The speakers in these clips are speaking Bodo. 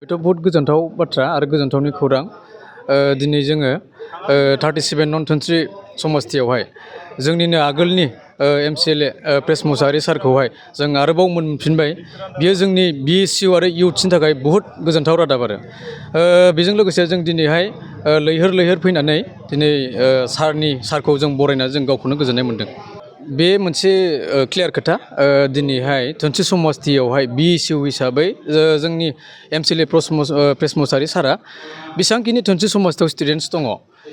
बेथ' बहुत गोजोनथाव बाथ्रा आरो गोजोनथावनि खौरां दिनै जोङो 37 नन 23 समस्तियावहाय जोंनिनो आगोलनि MCLA प्रेस मुसाहारि सारखौहाय जों आरोबाव मोनफिनबाय बियो जोंनि BSU आरो इउथनि थाखाय बहुत गोजोनथाव रादाब आरो बेजों लोगोसे जों दिनैहाय लैहोर लैहोर फैनानै दिनै सारखौ जों बरायना जों गावखौनो गोजोननाय मोन्दों। बे मोनसे क्लियार खोथा दिनैहाय 23 समस्तियावहाय BSU हिसाबै जोंनि MCLA प्रेस मुसाहारि सारा बेसेबांखिनि 23 समस्तियाव स्टुडेन्टस दङ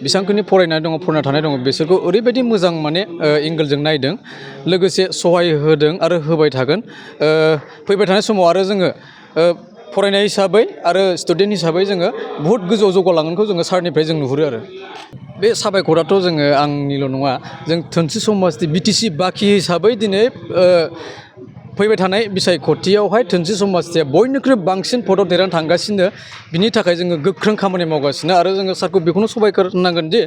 बेसेबांखिनि फरायना थानाय दङ बिसोरखौ ओरैबायदि मोजां माने एंगोलजों नायदों लोगोसे सहाय होदों आरो होबाय थागोन फैबाय थानाय समाव आरो जोङो फरायनाय हिसाबै आरो स्टुडेन्ट हिसाबै जोङो बहुत गोजौआव जौगालांगोनखौ जोङो सारनिफ्राय जों नुहुरो आरो बे साबायखराथ' जोङो आंनिल' नङा जों 23 समस्ति BTC बाखि हिसाबै दिनै फैबाय थानाय बिसायख'थियावहाय 23 समस्तिया बयनिख्रुइ बांसिन भटआव देरहानानै थांगासिनो बिनि थाखाय जोङो गोख्रों खामानि मावगासिनो आरो जोङो सारखौ बेखौनो साबायखर होनांगोन दि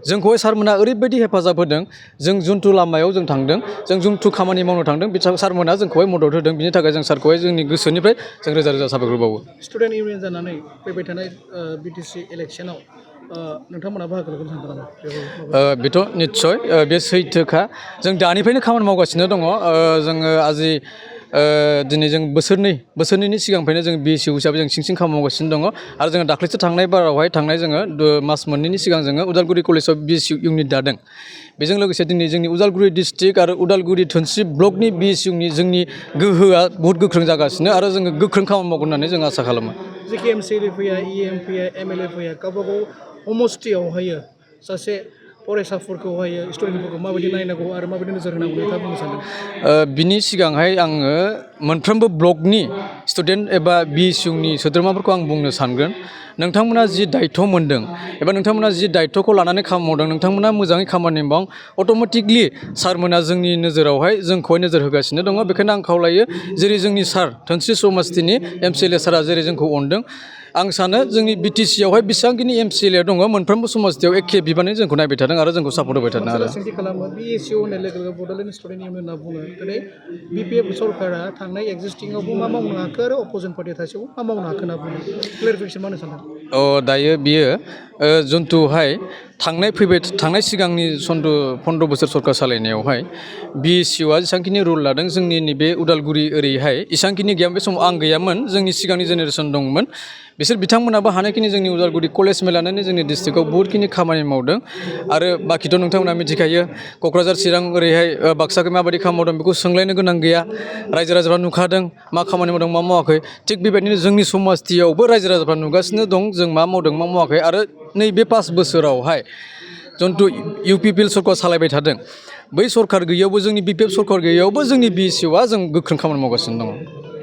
जोंखौहाय सारमोना ओरैबायदि हेफाजाब होदों जों जुनथु लामायाव जों थांदों जों जुनथु खामानि मावनो थांदों सारमोना जोंखौहाय मदद होदों बिनि थाखाय जों सारखौहाय जोंनि गोसोनिफ्राय जों रोजा रोजा साबायखर बावो। स्टुडेन्ट इउनियन जानानै फैबाय थानाय BTC इलेक्सनाव नोंथांमोना बाहागो लागोन सानदों नामा? बेथ' निस्सय बे सैथोखा जों दानिफ्रायनो खामानि मावगासिनो दङ जोङो आजि दिनै जों बोसोरनैनि सिगांनिफ्रायनो जों BSU हिसाबै जों सिं खामानि मावगासिनो दङ आरो जोङो दाख्लैसो थांनाय बारावहाय जोङो मास मोननैनि सिगां जोङो उदालगुरि कलेजाव BSU इउनिट दादों बेजों लोगोसे दिनै जोंनि उदालगुरि डिस्ट्रिक्ट आरो उदालगुरि 23 ब्लकनि BSUनि जोंनि गोहोआ बहुत गोख्रों जागासिनो आरो जोङो गोख्रों खामानि मावगोन होननानै जों आसा खालामो। जेखि MCLA फैया EM फैया MLA फैया गावबागाव समस्तियावहाय सासे फरायसाफोरखौहाय स्टुडेन्टफोरखौ माबायदि नायनांगौ आरो माबायदि नोजोर होनांगौ नोंथाङा बुंनो सानदों? बिनि सिगांहाय आङो मोनफ्रोमबो ब्लकनि स्टुडेन्ट एबा BSUनि सोद्रोमाफोरखौ आं बुंनो सानगोन नोंथांमोना जि दायथ' मोनदों एबा नोंथांमोना जि दायथ'खौ लानानै खामानि मावदों नोंथांमोना मोजाङै खामानि माव अट'मेटिकलि सारमोना जोंनि नोजोरावहाय जोंखौहाय नोजोर होगासिनो दङ बेखायनो आं खावलायो जेरै जोंनि सार 23 समस्तिनि MCLA सारा जेरै जोंखौ अनदों आं सानो जोंनि BTCयावहाय बेसेबांखिनि MCLA दङ मोनफ्रोमबो समस्तियाव एखे बिबाननि जोंखौ नायबाय थादों आरो जोंखौ सापर्ट होबाय थादों आरो सोंथि खालामो BSU होननाय लोगो लोगो बड'लेण्ड स्टुडेन्ट इउनियन होनना बुङो दिनै BPF सरकारा थांनाय एक्जिस्टिंआवबो मा मावनो हाखो आरो अपोजिसन पार्टि थासेयाव मा मावनो हाखो होनना बुङो क्लेरिफिकेसन मा होनो सानदों? दायो बियो जुन्थुहाय थांनाय सिगांनि 15 बोसोर सरकार सालायनायावहाय BSUआ जेसेबांखिनि रुल लादों जोंनि नैबे उदालगुरि ओरैहाय एसेबांखिनि गैयामोन बे समाव आं गैयामोन जोंनि सिगांनि जेनेरेसन दंमोन बिसोर बिथांमोनाबो हानायखिनि जोंनि उदालगुरि कलेज लानानै जोंनि डिस्ट्रिक्टआव बहुतखिनि खामानि मावदों आरो बाखिथ' नोंथांमोना मिथिखायो क'क्राझार चिरां ओरैहाय बाक्साखै माबायदि खामानि मावदों बेखौ सोंलायनो गोनां गैया रायजो राजाफ्रा नुखादों मा खामानि मावदों मा मावाखै थिग बेबायदिनो जोंनि समस्तियावबो रायजो राजाफ्रा नुगासिनो दं जों मा मावदों मा मावाखै आरो नैबे 5 बोसोरावहाय जन्थु UPPL सरकार सालायबाय थादों बै सरकार गैयैयावबो जोंनि BPF सरकार गैयैयावबो जोंनि BSUआ जों गोख्रों खामानि मावगासिनो दङ।